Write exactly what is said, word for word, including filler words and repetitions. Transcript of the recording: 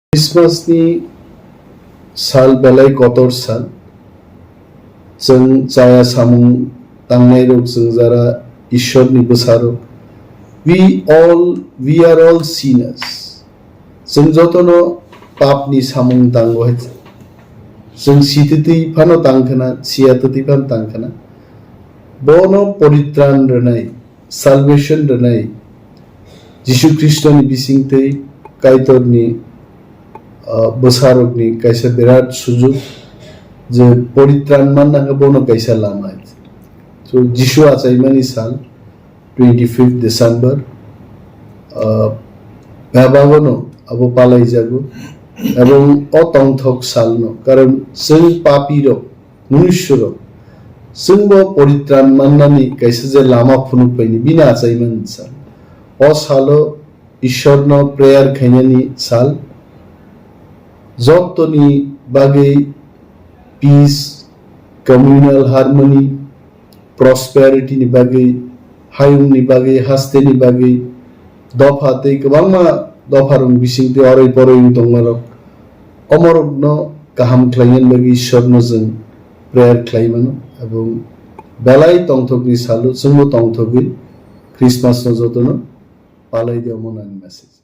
Christmas ni sal belai kotor sal. Chwng chaya samung tangnairok, chwng jara Ishwarni bwsarok. We all, we are all sinners. Chwng jotono papni samung tango hai. Chwng sititwi phano tangkhana, siyatitwi phano tangkhana. Bono poritran rwnai, salvation rwnai, Jisu Khristoni bisingtwi Kaitorni, ah, bwsarokni kaisa birat sujuk, je poritran manna khe bono kaisa lama. So, Jisu achaimani sal, twenty-fifth December, ah, bebagono abo palaijago, ebong o tongthok salno, karon chwng papirok, Munusyorok, chwngbo poritran mannani kaisa je lama phunukpaini bini achaimani sal. O salo Ishwarno prayer khainani sal. Jottoni bagwi peace, communal harmony, prosperity ni bagwi, hayungni bagwi, hasteni bagwi, dopha tei kwbangma dopharokni bisingtwi oroi poroi wng tongmarok, omorokno kaham khlainani bagwi Ishwarno chwng prayer khlai mano, ebong belai tongthokni salo chwngno tongthogwi Christmasno jotono palai di, omo nani message.